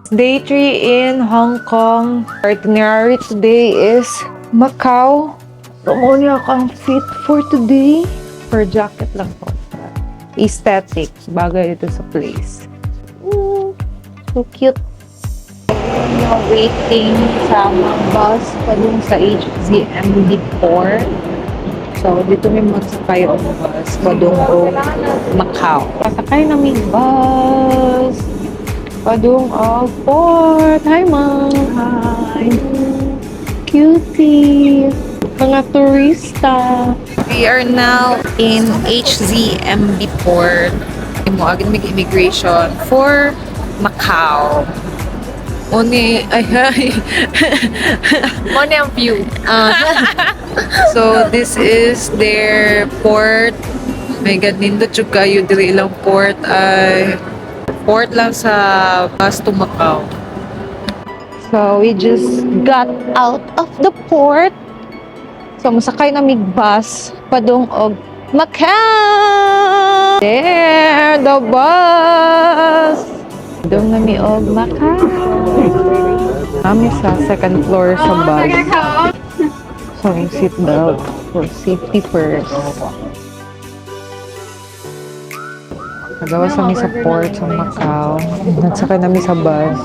Day 3 in Hong Kong. Our itinerary today is Macau. So, mao ni akong fit for today. For jacket lang po. Aesthetic. Bagay ito sa place. So cute. Now waiting sa mga bus padung sa HZMB 4. So, dito may magsakay og bus padung og Macau. Pasakay na mi bus padung og port. Hi, ma'am. Hi. Cutie. Mga turista. We are now in HZMB port. Mo agad mig immigration for Macau. Oni, ay, ay. Mao ang view. Ah. So, this is their port. My God, nindot jud kayo diri ilang port ay port lang sa bus to Macau. So, we just got out of the port. So, musakay na mig bus padung og Macau. There, the bus. Padung na mi og Macau. Kami sa second floor sa bus. So, yung seatbelt for safety first. Nagawas kami sa port sa Macau. Nagsakay nami sa bus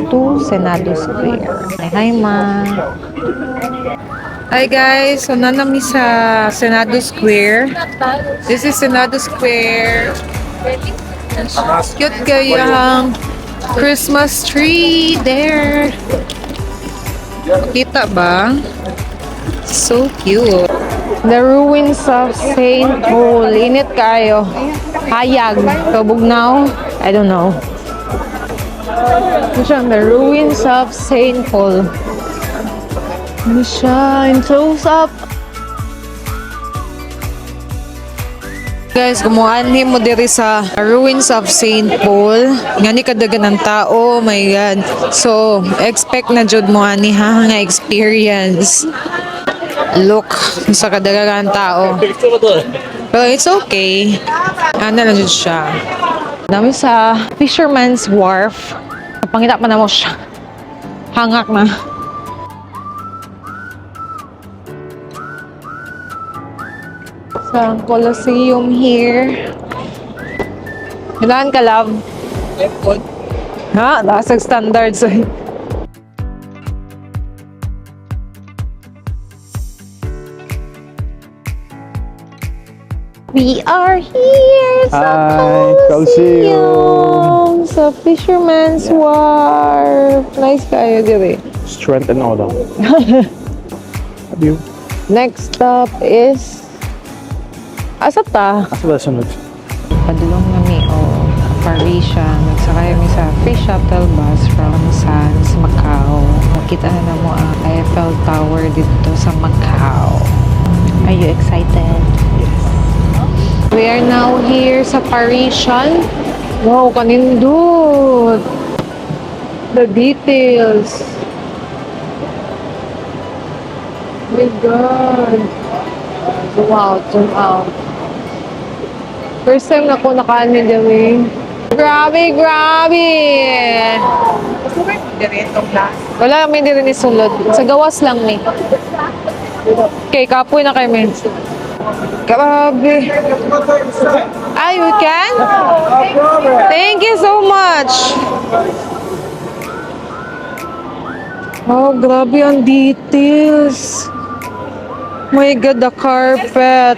to Senado Square. Hi, ma. Hi, guys. So, naa nami sa Senado Square. This is Senado Square. Cute kayo ang Christmas tree there. Kita ba? So cute. The ruins of St. Paul. Init kayo. Hayag. Kabugnaw? I don't know. Ito siya, the ruins of St. Paul. Ano siya? In close up. Guys, kung muanhi mo diri sa ruins of St. Paul, ngani kadaghan ng tao, my God. So, expect na jud mo ani ha nga experience. Look sa kadaghan ng tao. Pero it's okay. Ano lang jud siya. Nami sa Fisherman's Wharf. Pangita pa na mo siya. Hangak na. Sa Colosseum here. Kailangan ka, love? Ha? Taas ang standards eh. We are here sa Hi, Colosseum! Colosseum. Sa Fisherman's Wharf. Nice kayo diri. Strength and order. Have you? Next stop is... Asa ta? Asa ba sunod? Padulong nami og Parisian. Nagsakay mi sa free shuttle bus from Sands, Macau. Makita na namo ang Eiffel Tower dito sa Macau. Are you excited? Yes. We are now here sa Parisian. Wow, kanindot! The details. Oh my God. Zoom out, zoom out. First time na ko nakaano diri. Grabe, grabe! Wala kami diri ni sulod. Sa gawas lang mi. Okay, kapoy na kami. Grabe. Ay, we can? Thank you so much. Oh, grabe ang details. My God, the carpet.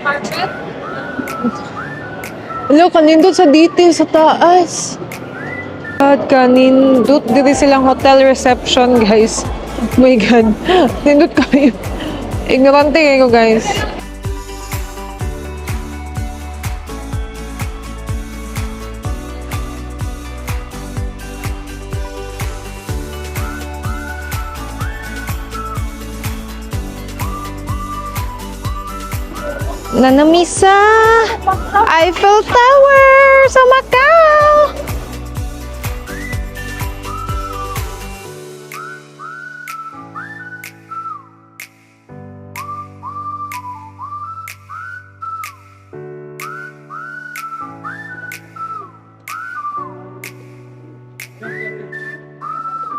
Hello, kanindot sa details sa taas. God, kanindot. Diri silang hotel reception, guys. Oh my God. Nindot kayo. Ignorante kayo, guys. Nanami sa Eiffel Tower sa Macau.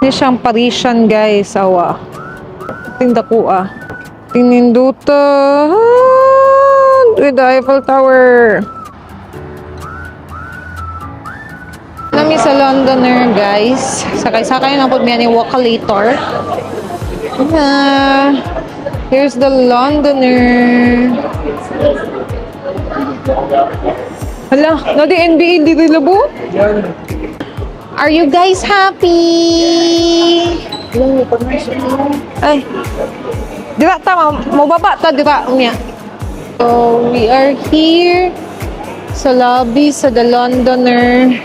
Ni siyang Parisian, guys. Awa. Tingdako ah. Tininduta. With the Eiffel Tower. Nami sa Londoner, guys. Sakay-sakay lang po ni Walkalator. Ah, here's the Londoner. Hala, na di NBA diri labo? Are you guys happy? Ay. Dira ta, mo baba ta dira unya. So, we are here sa lobby sa The Londoner.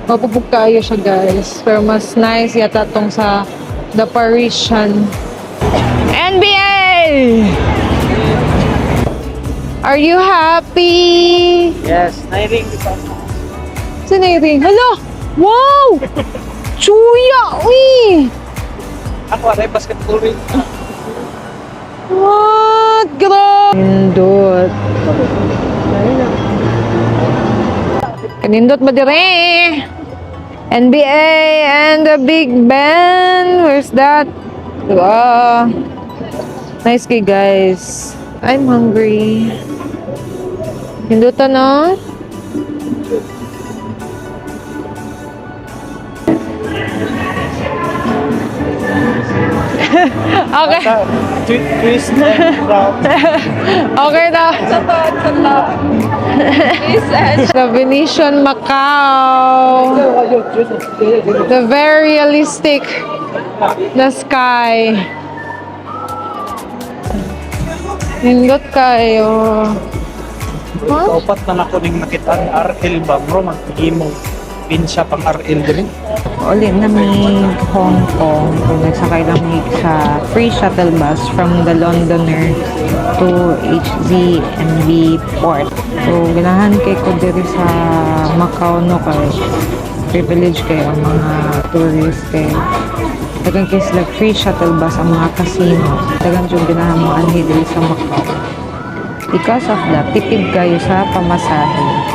Mapupog kayo siya, guys. Pero mas nice yata tong sa The Parisian. NBA! Are you happy? Yes, nairing. Sino yung ring? Hala! Wow! Chuya! Uy! Ako, aray, basketball ring. What? Grabe! Nindot. Kanindot ba dire? NBA and the Big Ben. Where's that? Diba? Nice kay guys. I'm hungry. Ninduta, no? Okay. Twist and round. Okay na. The Venetian Macau. The very realistic. The sky. Nindot kayo. Huh? Kaupat na nako ning nakitaan RL ba bro, maghimo pinsa pang RL diri. Uli na mi Hong Kong. So, nagsakay lang mi sa free shuttle bus from the Londoner to HZMB Port. So, ganahan kay ko diri sa Macau, no, kay privilege kay ang mga tourist kay dagan kay sila free shuttle bus ang mga casino. Dagan jud ganahan mo anhi diri sa Macau. Because of that, tipid kayo sa pamasahe.